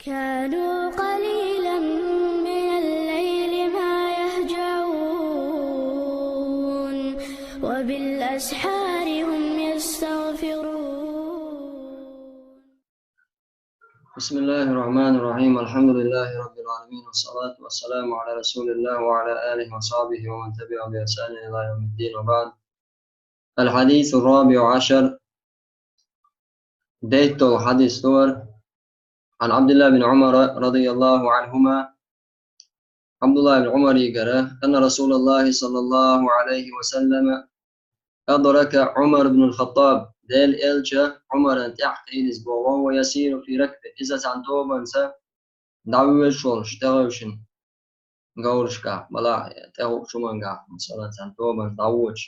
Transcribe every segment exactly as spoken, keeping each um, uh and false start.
كانوا قليلا من الليل ما يهجعون، وبالأسحار هم يستغفرون. بسم الله الرحمن الرحيم. الحمد لله رب العالمين، والصلاة والسلام على رسول الله وعلى آله وصحبه ومن تبعهم بإحسان إلى يوم الدين، وبعد. الحديث الرابع عشر. Дейтталгӏа хьадис ду хӏара. عن عبد الله بن عمر رضي الله عنهما. Абдуллах ибн Умарагара, أن رسول الله صلى الله عليه وسلم أدرك عمر بن الخطاب. Делан элча Умаран тӏехьа кхийлиз бо, وهو يسير في ركب. Иза цхьан тобанца дӏавоьдуш волуш, тӏехвевшина говрашкахь, балахь, тӏехвеача хӏумангахь, масала, цхьан тобанца дӏавоьдуш.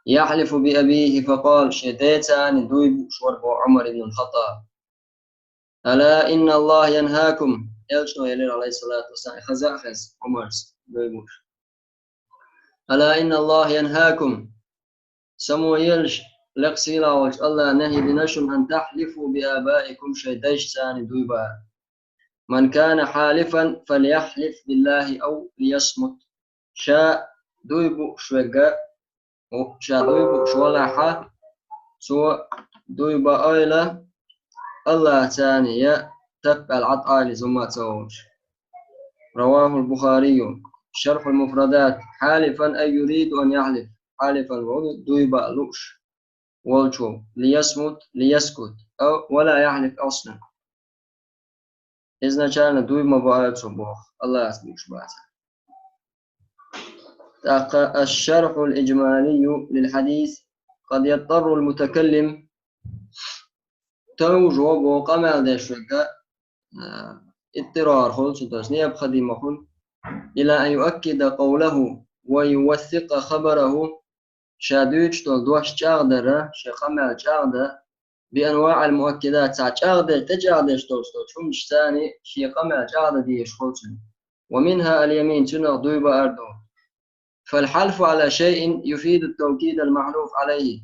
يحلف بأبيه فقال, шен децани дуй бууш вара бо Умар ибн аль-Хаттаб. ألا إن الله ينهاكم, элчано элира, عليه الصلاة والسلام, хаза а хеза Умарс дуй бууш. ألا إن الله ينهاكم, самоелаш, лекха сийлахь волчу Аллаха нахьи дина шуна, أن تحلفوا بآبائكم, шайн дайшцани дуй бара. من كان حالفا فليحلف بالله أو ليصمت. Ша дуй бууш верг, ша дуй бууш валахь, цо дуй баийла Аллахцани я таппаьлла Ӏад Ӏайла иза хӀумма ца волуш. رواه البخاري. شرح المفردات. حالفا أي يريد أن يحلف. حالفا ву дуй баа лууш волчо. ليصمت، ليسكت. أو ولا يحلف أصلا. Изначально дуй ма баийла цо боху, Аллахьца бууш бацахь. ТӀаккха الشرح الإجمالي للحديث. قد يضطر المتكلم, товжо боху къамел деш верг, а, иттирар хуьлу цуьнан, то есть необходимо хуьлу, إلى أن يؤكد قوله ويوثق خبره, ша дуьйцуш долу дош чӀагӀдара, шен къамел чӀагӀда, بأنواع المؤكدات, цхьа чӀагӀдеш, тӀечӀагӀдеш долуш долчу хӀуманашца шен къамел чӀагӀдан дезаш хуьлу цуьнан. ومنها اليمين, цуьнах дуй баар ду. فالحلف على شيء يفيد التوكيد المحلوف عليه.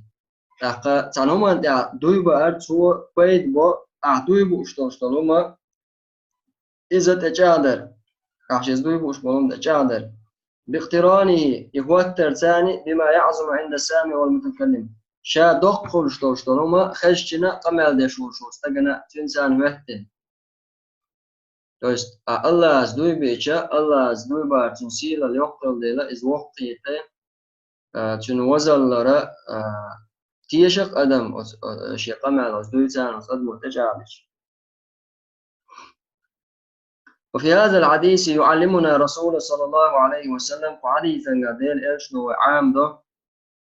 ТӀаккха цхьана хӀуманна тӀехь дуй баар, цо пайда бо, ахь дуй бууш долуш долу хӀума, иза тӀечӀагӀдар. Ахь шеца дуй бууш болу хӀума тӀечӀагӀдар. باقترانه, и хӀоттарца, بما يعظم عند السامع والمتكلم. Ша доккха хуьлуш долуш долу хӀума хезчина къамел деш волуш волу стагана, цуьнца хӀоьттина. То есть, а Аллахьца дуй биъча, Аллахьца дуй баар цуьнан сийлалла йоккха йолу дела, иза воккхийта, а, цуьнан возаллара, а, теша-кх адам оцу, а, шен къамел оцу дуьйцарна оцу адамо тӀечӀагӀдича. وفي هذا الحديث يعلمنا رسول صلى الله عليه وسلم, кху хьадисехь Делан элчано вай Ӏамадо,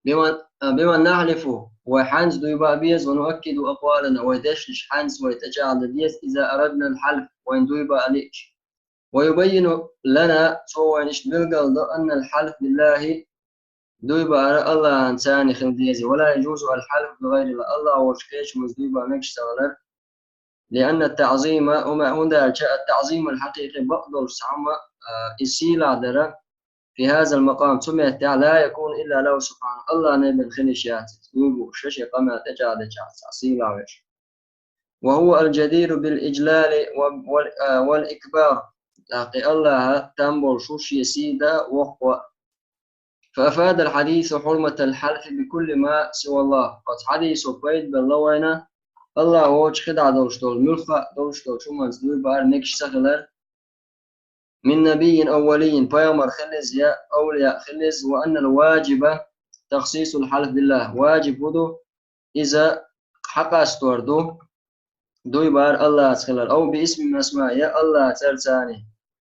بما، بما نحلف, вай хьаьнца дуй баа беза, ونؤكد أقوالنا, вай дешнаш хьаьнца вай тӀечӀагӀдан деза, إذا أردنا الحلف, вайна дуй баа лиъча. ويبين لنا, цо вайна иштта билгалдо, أن الحلف بالله, дуй баар Аллахьца хила деза, ولا يجوز الحلف بغير الله, Аллахь воцчу кхечу хӀуманца дуй баа мегаш ца хилар, لأن التعظيم، хӀунда аьлча التعظيم الحقيقي, бакъдолуш цхьа хӀума, а, и сийлахь дара, في هذا المقام, цу меттехь, لا يكون إلا له سبحانه, Аллахьна бен хила йиш яц иза, дуй бууш, ша шен къамел тӀечӀагӀдечохь цхьа сийлахь веш. وهو الجدير بالإجلال و، و، а, والإكبار. ТӀаккха Аллахь там болуш ву шен сий дан а, воккха а. فأفاد الحديث حرمة الحلف بكل ما سوى الله. Оцу хьадисо пайда белла вайна, Аллахь воцчу кхидӀа долуш долу, муьлхха а долуш долчу хӀуманца дуй баар мегаш ца хилар, من نبي أو ولي, пайхамар хила иза я авлияъ хила иза, وأن الواجب تخصيص الحلف بالله. Важиб хӀун ду, иза хьакъастор ду, дуй баар Аллахьца хилар, أو باسم من أسمائه, я Аллахьан цӀарца,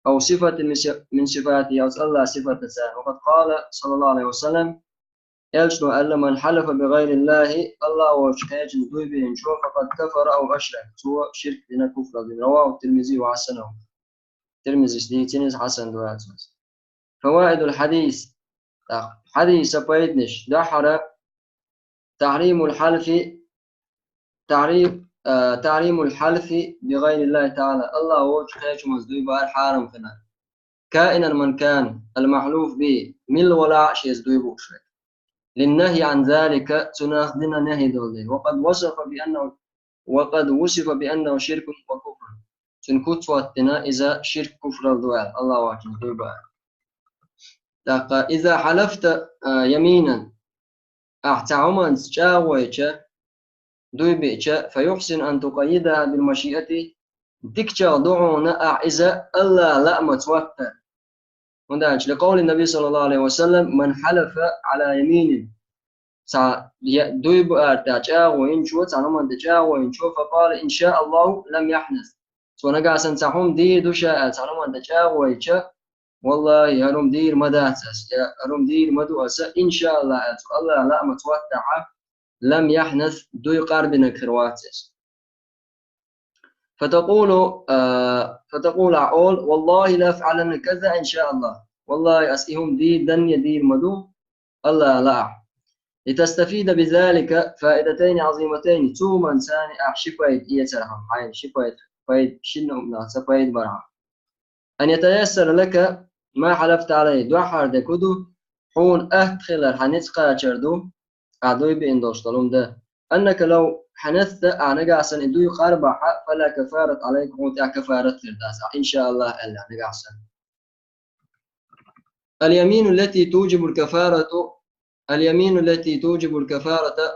أو صفة من ص، من صفاته, я оцу Аллахьан сифатаца. وقد قال صلى الله عليه وسلم, элчано аьлла: من حلف بغير الله, Аллахь воцчу кхечуьнца дуй бийначо, فقد كفر أو أشرك, цо ширк дина, куфр дина. رواه الترمذي وحسنه. Тирмизис дийцина иза, хьасан ду аьлла цо. فوائد الحديث. ТӀаккха хьадисан пайданаш. Дуьххьара, تحريم الحلف، تحريم، а, تحريم الحلف بغير الله تعالى. Аллахь воцчу кхечу хӀуманца дуй баар хьарам хилар. كائنا من كان المحلوف به, милла валахь а шеца дуй бууш верг. للنهي عن ذلك, цунах дина нахьи долу дела. وقد وصف بأنه، وقد وصف بأنه شرك وكفر. цуьнан куц хӀоттийна, иза ширк, куфралла ду аьлла, Аллахьа воцчунна дуй баар. ТӀаккха иза хьалафта, а, яминан, ахь цхьа хӀуманца чӀагӀвайча, дуй биъча, фа юхьсин ан тукъаййидаха бил машиати, дикачагӀа ду хьуна ахь иза Аллахьа лаамаца хӀоттар. ХӀунда аьлча, ликъавли Наби саллаллаху алейхи ва саллам, ман хьалафа Ӏала яминин. Цхьа я-, дуй баар тӀехь чӀагӀо йинчо, цхьа хӀуманна тӀе чӀагӀо йинчо, фа къала, ин ша Аллаху лам яхьнас. Цо нагахь санна цхьа хӀума дийр ду ша аьлла, цхьа хӀуманна тӀе чӀагӀо йича, валлахи, хӀара хӀума дийр ма дац ас, я хӀара хӀума дийр ма ду аса, ин ша Аллах аьлла, цо Аллахьа лаамаца хӀоттахьа, лам яхьнас, дуй къарбинарг хир вац иза. Фатакъулу, а, фатакъулу, ахь олу, валлахи ла афӀаланна каза, ин ша Аллах. Валлахи, ас и хӀума дийр, данне дийр ма ду, Аллахьа лаахь. Литастафида бизалика фаидатайни Ӏазиматайни, цу хӀуманца ахь ши пайда эцархьама, хьайна ши пайда, пайда, шина хӀуманца пайда бархьама. Ан ятаяссара лака ма хьалафта Ӏалайхи, дуьххьара дерг хӀун ду, хьуна атта хилар хьан ницкъ кхачар ду, ахь дуй биъна долуш долу хӀума дан. Аннака лав хьанаста, ахь нагахь санна и дуй къарбахьа, фала кафарат Ӏалайка, хьуна тӀехь кафарат хир дац, ахь ин ша Аллах аьлла нагахь санна. Аль-ямину лати тужибуль кафарату, аль-ямину лати тужибуль кафарата,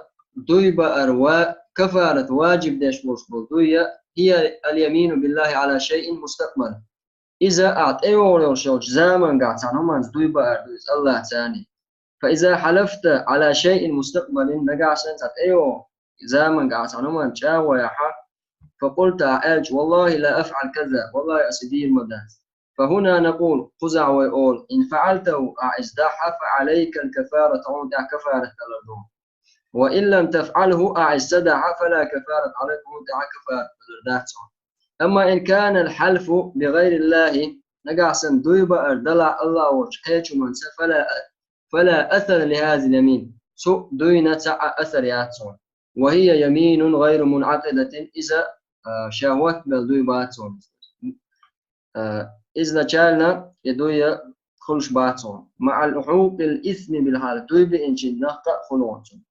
дуй баар ва кафарат ваджиб деш болуш болу дуй я, хия аль-ямину биллахи Ӏала шайин мустакъбал. Иза ахь тӀейогӀур йолуш йолчу замангахь цхьана хӀуманца дуй баар ду иза Аллахьца. Фа иза хьалафта Ӏала шайин мустакъбалин, нагахь санна цхьа тӀейогӀу замангахь цхьана хӀуманца чӀагӀо яхьа, фа къулта, ахь аьлча, валлахи ла афӀал каза, валлахи, ас и дийр ма дац. Фа хӀуна накъул, кхузахь вай олу, ин фаӀалтаху, ахь иза дахьа, фа Ӏалайкал кафарат, хьуна тӀехь кафарат далар ду. Ва ин лам тафӀалху, ахь иза ца дахьа, фала кафарат Ӏалайка, хьуна тӀехь кафарат далар дац хьуна. Амма ин канал хьалфу би гӀайриллахи, нагахь санна дуй баар далахь Аллахь воцчу кхечу хӀуманца, фала, фала асара ли хазил ямин, цу дуйна цхьа а асар яц хьуна. Ва хия яминун гӀайру мунӀакъидатин, иза, а, ша хӀоттабелла дуй бац хьуна. Э, изначально и дуй хуьлуш бац хьуна. МаӀал хьукъил исми бил хьалф, дуй биъначийн нахка а хуьлу хьуна цуьнан.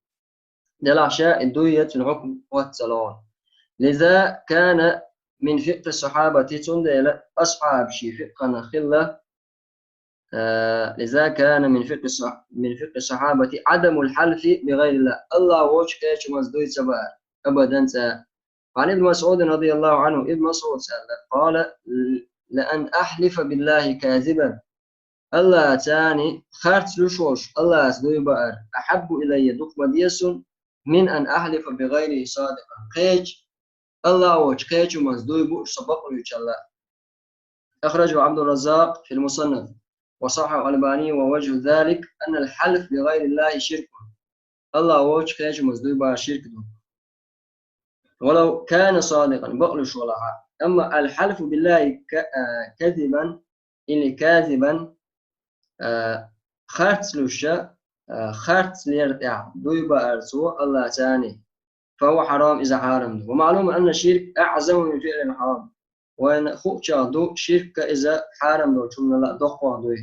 Делахь ша и дуй цуьнан хьукм хӀотта ца ло хьуна. Лиза кана мин фикъхӀи сахьабати, цундела асхьабашийн фикъхӀанах хилла, э, лиза кана мин фикъхӀи са-, мин фикъхӀи сахьабати Ӏадамул хьалфи би гӀайриллахь, Аллахь воцчу кхечу хӀуманца дуй ца баар, абадан цкъа. Ан Ибн МасӀудин радияллаху Ӏанху, Ибн МасӀуда аьлла, къала, лаан ахьлифа биллахи казибан, Аллахьца харц луш волуш Аллахьца дуй баар, ахьаббу илайя, дукха ма деза суна, мин ан ахьлифа би гӀайрихи садикъан, кхечу, Аллахь воцчу кхечу хӀуманца дуй бууш со бакълуьйчалла. أخرجه عبد الرزاق في المصنف، وصححه الألباني، ووجه ذلك أن الحلف بغير الله شرك. Аллахь воцчу кхечу хӀуманца дуй баар ширк ду, ولو كان صادقا, бакълуьйш валахь а. Амма الحلف بالله ك-, а, كذبا или كاذبا, а, харц луьйш, а, харц лер тӀехь дуй баар цо Аллахьца, فهو حرام, иза хьарам ду. ومعلوم أن الشرك أعظم من فعل الحرام. Вайна хуучух ду, ширк иза хьарам долчунна доккхох дуй.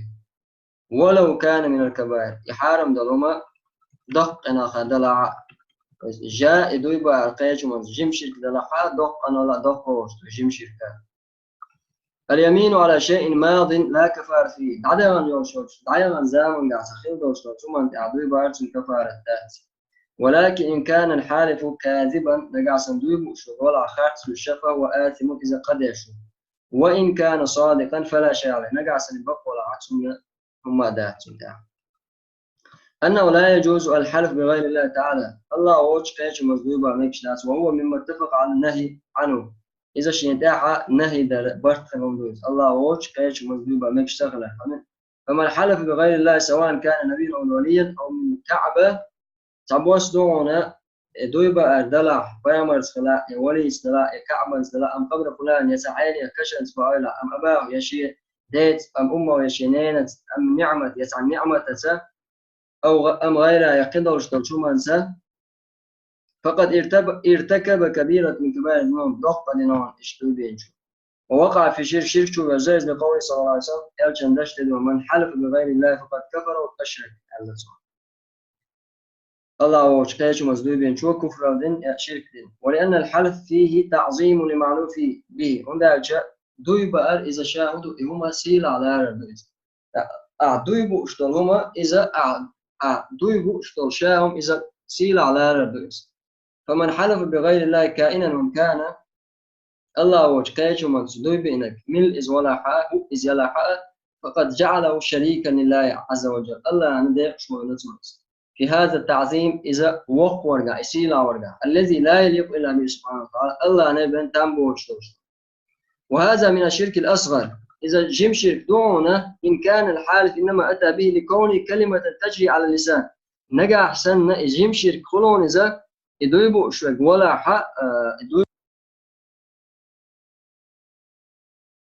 ولو كان من الكبائر. И хьарам долу хӀума доккха къинойх далахь а. Жа и дуй баар кхечу хӀуманца жима ширк далахь а, доккха къинойх доккхох ду жима ширк. اليمين على شيء ماض لا كفارة فيه. ДӀадахана йолуш йолчу, дӀаяханчу замангахь ца хилла долуш долчу хӀуманна тӀехь дуй баар, цуьнан кафарат дац. ولكن إن كان الحالف كاذبا, нагахь санна дуй бууш волу валахь харц луьйш, فهو آثم, иза къа деш ву. وإن كان صادقا فلا شيء عليه. Нагахь санна бакъ валахь а, цунна хӀумма а дац цунна тӀехь. أنه لا يجوز الحلف بغير الله تعالى. Аллахь воцчу кхечу хӀуманца дуй бан мегаш дац, وهو مما اتفق على النهي عنه. Иза шена тӀехь нахӀи дар барт хилла ду иза. Аллахь воцчу кхечу хӀуманца дуй бан мегаш ца хилар. فمن حلف بغير الله سواء كان نبيا أو وليا أو من الكعبة. Цхьабосса ду хьуна, э, дуй баар далахь, пайхамарца хилахь, я валийца далахь, я Каъбанца далахь, أم قبر فلان, я цхьа Ӏелин кашанца бахьа йолахь, أم أباه, я шен деца, أم أمه, я шен ненаца, أم نعمة, я цхьа ниӀматаца, أو غ-, أم غيرها, я кхидолуш долчу хӀуманца, فقد ارتب-, ارتكب كبيرة من كبائر الذنوب, доккха къа дина хьуна иштта дуй бинчу. ووقع في الشرك, ширк чу вирза иза, لقوله صلى الله عليه وسلم, элчан дашдедо, من حلف بغير الله فقد كفر أو أشرك, аьлла цо. Аллахь волчу кхечу хӀуманца дуй бинчо куфрал дина я ширк дина. ولأن الحلف فيه تعظيم لمعلوف به. ХӀунда аьлча дуй баар иза ша хӀун ду, и хӀума сийлахь ларар ду иза. Ахь дуй бууш долу хӀума иза, ахь, ахь дуй бууш долу ша хӀума иза сийлахь ларар ду иза. فمن حلف بغير الله كائنا من كان, Аллахь волчу кхечу хӀуманца дуй биънарг, мила иза валахь а, хӀуъа иза ялахь а, فقد جعله شريكا لله عز وجل. Аллахьна декъашхо йина цо иза. في هذا التعظيم, иза воккхаваргахь, и сийлахьваргахь, الذي لا يليق إلا به سبحانه وتعالى, Аллахьна бен там боцуш долуш. وهذا من الشرك الأصغر. Иза жима ширк ду хьуна, إن كان الحالف إنما أتى به لكونه كلمة تجري على اللسان. Нагахь санна и жима ширк хуьлу хьуна иза, и дуй бууш верг валахь а, и дуй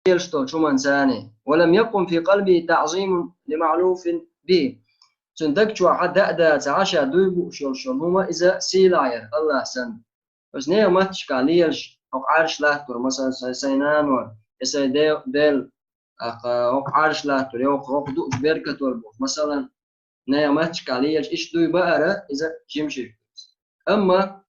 лелаш долчу хӀуманца, ولم يقم في قلبه تعظيم لمعلوف به. Цуьнан даг чохь а даа дацахь а ша дуй бууш йолуш йолу хӀума иза сийлахь яр, Аллахь санна. Оцу нехан матташкахь лелаш, хӀокху Ӏарш латтор, масала, сайн, сайн нанор, я сайн де-, дел, аха, хӀокху Ӏарш латтор, я хӀокху, хӀокху дуучу беркатор боху, масала, нехан матташкахь лелаш, иштта дуй баара, иза жима ширк ду. Амма,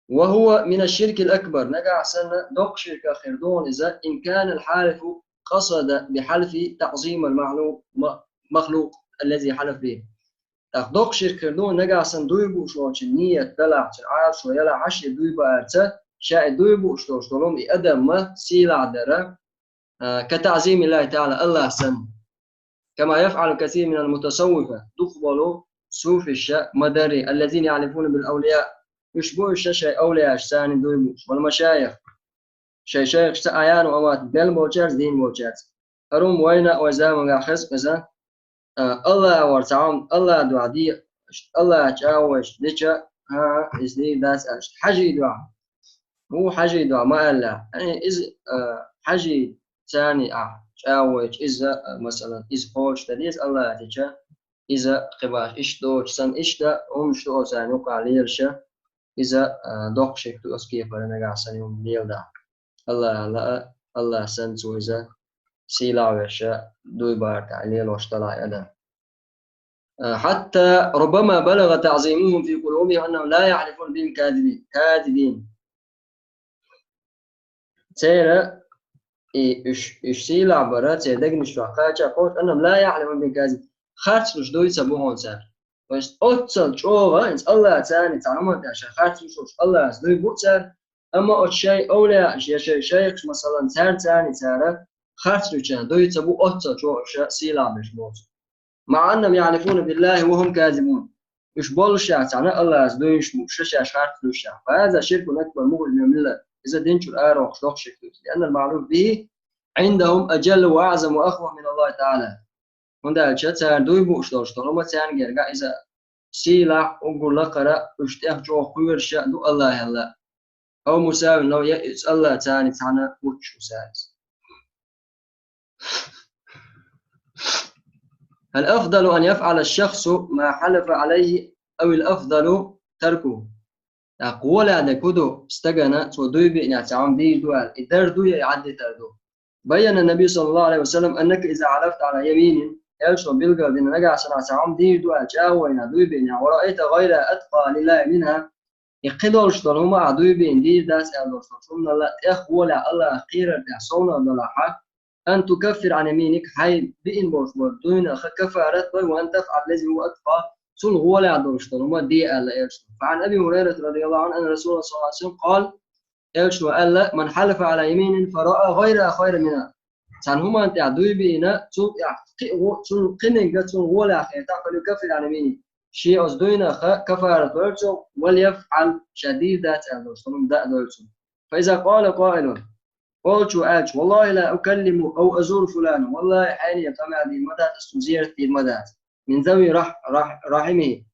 وهو من الشرك الأكبر, нагахь санна доккха ширках хир ду хьуна иза, إن كان الحالف قصد بحلفه تعظيم المعلو-، م-، مخلوق الذي حلف به. ТӀаккха доккха ширк хир ду, нагахь санна дуй бууш волчун ният далахь, цуьнан Ӏалашо ялахь а шен дуй баарца, ша и дуй бууш долуш долу хӀума и адамна сийлахь дара, а, كتعظيم الله تعالى, Аллахь санна. كما يفعل كثير من المتصوفة, дукха болу суфиша ма-дарри, الذين يحلفون بالأولياء, уьш бу уьш шайн овлияашца дуй бууш, والمشايخ, шайн шайхашца, أعيان وأموات, белла болчаьрца, дийна болчаьрца. ХӀара хӀума вайна а вайн заманахь хеза иза, а, Аллахь вара цхьа хӀума, Аллахь дуьхьа де, Аллахь чӀагӀвайча дича, а, иза дийр дац аьлла, хьажий дуьхьа. Ву хьажий дуьхьа ма аьлла. Э, иза, а, хьажий царний ахь чӀагӀвайча, иза, а, масалан, иза кхочушдан деза Аллахь дича, иза кхин баш иштта доцуш санна, иштта хӀуманаш ду оцарна юкъахь лелаша, иза, а, доккха ширк ду оцу кепара нагахь санна хӀума леладахь. Аллахь лаа, Аллахь санна цо иза сийлахь верша дуй баар тӀехь лелош далахь адам. А, حتى ربما بلغ تعظيمهم في قلوبهم أنهم لا يحلفون بهم كاذبين، كاذبين. Церан и уьш, уьш сийлахь бара, церан дегнаш чохь кхача а кхочуш, أنهم لا يحلفون بهم كاذبين. Харц луш дуй ца бу хьуна цара. То есть оццал чӀогӀа, хӀинца Аллахь царний цхьана хӀуманна тӀехь шайн харц луш волуш Аллахьца дуй бу цара, амма оцу шайн овлияаш я шайн шайхаш, масалан, цара царний цара харц луьйча дуй ца бу оццал чӀогӀа уьш сийлахь берш боцург. مع أنهم يحلفون بالله وهم كاذبون. Уьш боллушехь цхьана Аллахьца дуй луш бу, ша шаьш харц луьйшехь. فهذا شرك أكبر مخرج من الملة. Иза дин чуьра ара воккхуш доккха ширк ду. لأن المعلوف به عندهم أجل وأعظم وأخوف من الله تعالى. ХӀунда аьлча цара дуй бууш долуш долу хӀума царна гергахь иза сийлахь, уггар лакхара, уьш тӀех чӀогӀа кхоьруш а ду Аллахьал а. أو مساو له, я иза Аллахь царний цхьана гучуш ву цара иза. الأفضل أن يفعل الشخص ما حلف عليه أو الأفضل تركه. ТӀаккха гӀолехь дерг хӀун ду, стагана цо дуй биънехь цхьа хӀума дийр ду аьлла, и дар ду я и Ӏаддитар ду? بين النبي صلى الله عليه وسلم أنك إذا حلفت على يمين, Элчано билгал дина, нагахь санна ахь цхьа хӀума дийр ду аьлла чӀагӀо йина дуй биънехь, ورأيت غيرها أتقى لله منها, и кхидолуш долу хӀума ахь дуй биъна дийр дац аьлла долуш долчу хӀуманал а тӀех гӀолехь Аллахьах кхерар тӀехь совнах далахь, أن تكفر عن يمينك, хьайн биъна болуш болу дуйнах кафарат бан, وأن تفعل الذي هو أتقى, цунна гӀолехь долуш долу хӀума де аьлла Элчано. فعن أبي هريرة رضي الله عنه أن رسول الله صلى الله عليه وسلم قال, Элчано аьлла: من حلف على يمين فرأى غيرها خيرا منها. Цхьана хӀуманна тӀехь дуй биъна, цул тӀехь кхин а гӀо-, цунна кхиниг цунна гӀолехь хетахь, فليكفر عن يمينه. Шен оцу дуйнах кафарат дойла цо, وليفعل, ша дийр дац аьлла долуш долу хӀума даа дойла цо. فإذا قال قائل, олучо аьлча: والله لا أكلم أو أزور فلانا, валлахӀи, хьайна къамел дийр ма дац, ас цунна зиярат дийр ма дац, من ذوي رح-, رح-, رحمه,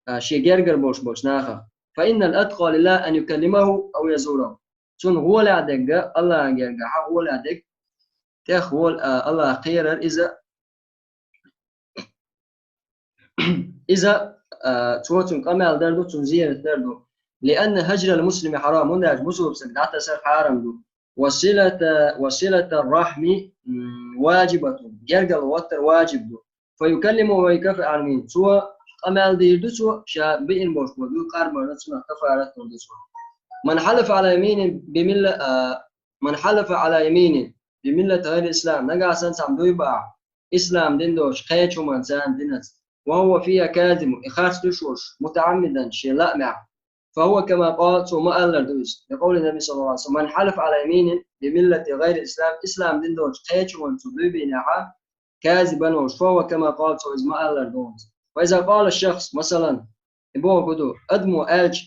а, шен гергара болуш болчу нахах. فإن الأتقى لله أن يكلمه أو يزوره. Цунна гӀолехь дерг, Аллахьан гергахь гӀолехь дерг, тӀех гӀола-, а, Аллахьах кхерар иза, иза, а, цо цунна къамел дар ду, цунна зиярат дар ду. لأن هجر المسلم حرام, хӀунда аьлча бусалба стаг дӀатасар хьарам ду. وصلة، وصلة الرحم, м, واجبة, гергарло хӀоттар важиб ду. فيكلمه ويكفر عن يمينه. Цо къамаьл дийр ду цо, ша биъна болуш болу дуй къарбарна цунах кафарат лур ду цо. من حلف على يمين بملة، а, من حلف على يمين بملة غير الإسلام, нагахь санна цхьамма дуй бахь, ислам дин доцуш кхечу хӀуманца, царна динаца, وهو فيها كاذب, и харц луьйш волуш, متعمدا, шен лаамехь, فهو كما قال, цо ма-аллара ду иза. لقول النبي صلى الله عليه وسلم: من حلف على يمين بملة غير الإسلام, ислам дин доцуш кхечу хӀуманца дуй бийнехь, كاذبا, волуш, فهو كما قال, цо иза ма-аллара ду хӀинца. وإذا قال الشخص, масалан, и бохург ду, адамо аьлча: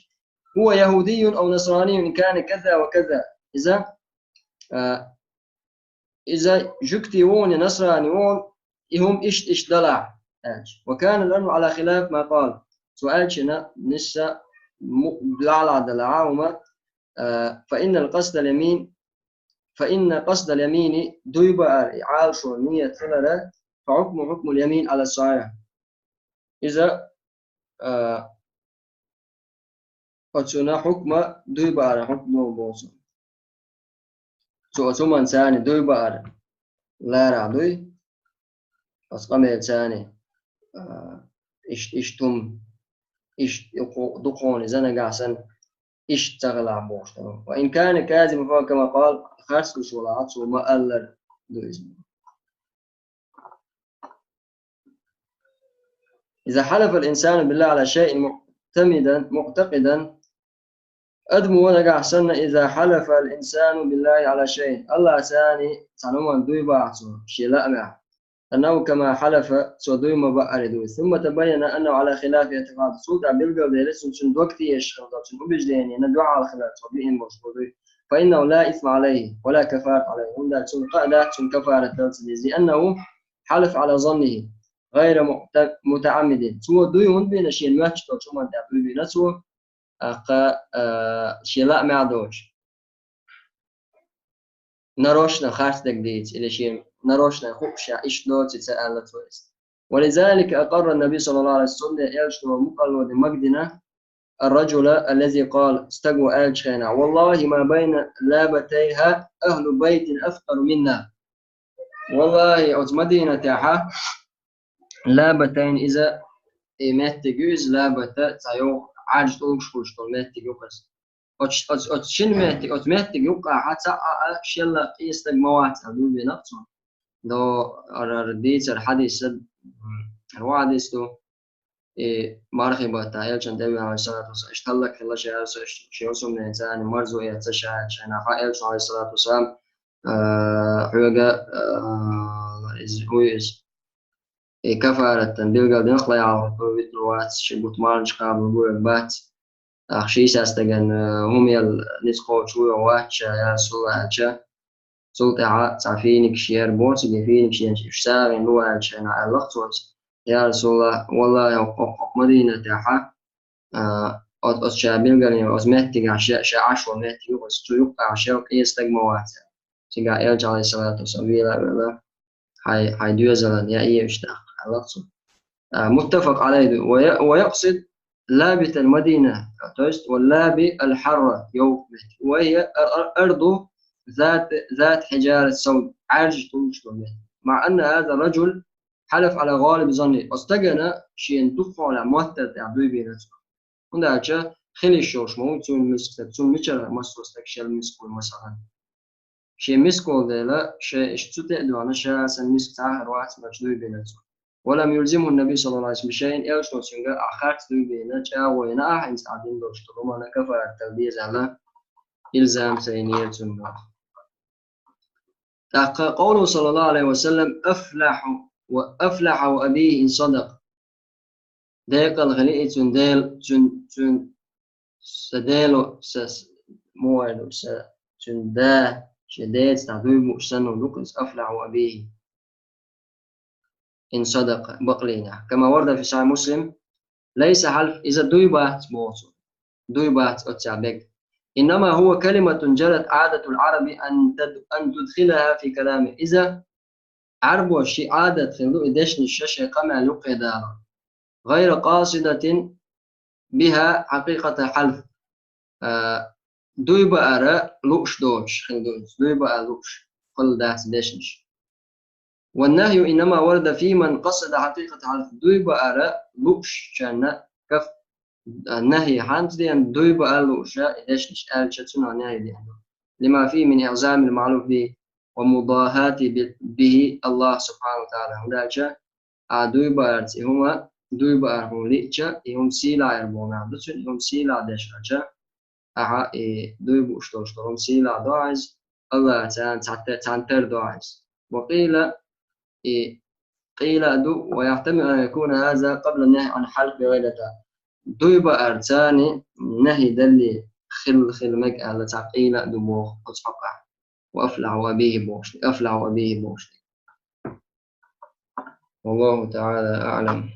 هو يهودي أو نصراني إن كان كذا وكذا. Иза, а, иза жуьгти ву хьуна, насрани ву хьуна, и хӀума иштта-иштта далахь, аьлча. وكان الأمر على خلاف ما قال. Цо аьллачунна нийса му-, лахьалахь далахь хӀума, а, فإن القصد اليمين، فإن قصد اليمين, дуй баар, и Ӏалашо ният хилар, فحكمه حكم اليمين على الصحيح. Иза, а, оцунна хьукма дуй бааран хьукма боху цо. Цо оцу хӀуманца дуй баар ларахь дуй, оцу къамелца, а, иштта, иштта хӀума, иштта ю-, ду хьуна иза нагахь санна, иштта ца хилахь бохуш ду. وإن كان كاذبا فهو كما قال, харц луьйш волахь, цо ма-аллара ду иза. إذا حلف الإنسان بالله على شيء معتمدا، معتقدا, адамо нагахь санна, إذا حلف الإنسان بالله على شيء, АллахӀца цхьана хӀуманна дуй бахь цо шен лаамехь, أنه كما حلف, цо дуй ма-баъара дуй. ثم تبين أنه على خلاف اعتقاده. Цул тӀаьхьа билгалделира цунна, цуьнан дог тӀеэцаш хилла, цуьнан убежденина дуьхьал хилла цо биъна болуш болу дуй. فإنه لا إثم عليه ولا كفارة عليه. ХӀунда аьлча цунна къа а дац, цунна кафарат дала ца деза. لأنه حلف على ظنه غير مت-، متعمد. Цо дуй хӀунда бина, шена моьттуш долчу хӀуманна тӀехь дуй бина цо, тӀаккха, а, шен лаамехь доцуш. Нарочно харц дерг дийца, или шен нарочно хууш, ша иштта доций ца аьлла цо иза. ولذلك أقر النبي صلى الله عليه وسلم, элчано мукъалла дина, магадина, الرجل الذي قال, стага аьллачу хенахь: والله ما بين لابتيها أهل بيت أفقر منا. ВаллахӀи, оцу Мадинатехь, Лабатайн, иза и меттиг ю, иза Лабата цхьа йогӀу Ӏаьржа тӀулгаш хуьлуш долу меттиг ю-кх иза. Оцу, оцу, оцу шина меттиг, оцу меттиг юккъехь цхьа а шелла къен стаг ма вац аьлла дуй бина-кх цо. До, ара, ара дийцар хьадис, ара ван хьадис ду. И мархи баттахь элчан тӀе веана, Ӏалайхиссалату вассалам, иштта хӀаллакьхилла ша, аьлла цо, иштта шен хӀусамнеца марзо эцна ша, аьлла шайна, хьан элчано, Ӏалайхиссалату вассалам, а, хьоьга, а, иза, вуй иза. И кафараттан билгал дина, ла яхьуллу витру вац, ши бутт марханаш кхабар вуьйр бац. Ахь шийсас стагана, э, хӀума яла ницкъ кхочуш вуй вац ша, я Расулаллах, аьлча. Цул тӀаьхьа цхьа финикаш яр боху, цига финикаш яьнча, уьш сагӀина лу аьлча, шайна аьлла-кх цо иза: «Я Расулаллах, валлахӀи, хӀокху, хӀокху Мадинатехьа, а, оц-, оцу ша билгалйина, оцу меттигехь, ша, ша Ӏаш волу меттиг ю оцу, цу юккъехь шел къен стаг ма вац». Цигахь элча, Ӏалайхиссалату вассалам, вела а велла, хьайн, хьайн доьзалан яа уьш тӀаккха, аьлла-кх цо. А, муттафакъ Ӏалайхи ду. Ва я-, ва якъсид лабитал Мадина, то есть, ва лаби ал-хьарра, йовха меттиг. Ва хия ар-, ар-, арду зат, зат хьиджара савд, Ӏаьржа тӀулгаш долу меттиг. Ма анна хаза раджул хьалаф Ӏала гӀалиби занни. Оцу стагана шена дукха хьолехь моттар тӀехь дуй бина цо. ХӀунда аьлча хила йиш йолуш ма ву цуьнан миска стаг, цунна мичара массо а стаг шел миска вуй, масалан. Шен миска волу дела, шен иштта цу тӀе а доьгӀна, ша сан миска цхьа а хир вац, аьлча дуй бина цо. Ва лам юлзимху Наби саллаллаху Ӏалайхи ва саллам бишайин, элчано цуьнга ахь харц дуй бина, чӀагӀо йина ахь, хӀинца ахь дина долуш долу хӀуманна кафарат дала деза аьлла, илзам ца йинера цунна. ТӀаккха къовлуху саллаллаху Ӏалайхи ва саллам: «Афлахьу ва, афлахьа ва абийхи ин садакъ». Декъала хили и цуьнан дела, цуьнан, цуьнан сан дела, сан, с-, муха аьлла, сан, цуьнан да, шен деца тӀехь дуй бууш санна ду-кх иза, афлахьа ва абийхи ин садакъа, бакълийнехь. Кама варда фи сахьихь Муслим, лайса хьалф, иза дуй бац боху цо. Дуй бац оццехь берг. Иннама хӀува калиматун джарат Ӏадатул Ӏараби ан тад-, ан тудхилаха фи калами. Иза Ӏарбоша ши Ӏадат хилла ду, и дешнаш ша шайн къамел юккъе дала. ГӀайра къасидатин биха хьакъикъата хьалф. А, дуй баара лууш доцуш хилла ду иза. Дуй баара лууш хилла дац дешнаш. والنهي إنما ورد في من قصد حقيقة الحلف. Дуй баар луучунна каф-, нахӀи хӀанз деана, дуй баар лууш, и дешнаш аьлча, цунах нахӀи деана. لما فيه من إعظام المحلوف به ومضاهاة به الله سبحانه وتعالى. ХӀунда аьлча, а дуй баарца и хӀума, дуй баар хӀума лиъча, и хӀума сийлахь яр боху нах ду цунна, и хӀума сийлахь деш хилча, ахьа и дуй бууш долуш долу хӀума сийлахь до хьайза, АллахӀаца цхьа-, цхьаьна тера до хьайза. وقيل, и къийла а ду, ويحتمل أن يكون هذا قبل النهي عن الحلف بغير الله. Дуй баарца нахӀи далле хилла, хила мега аьлла цхьа къийла а ду боху оцу хьокъехь. وأفلح وأبيه бохуш, أفلح وأبيه бохуш. والله تعالى أعلم.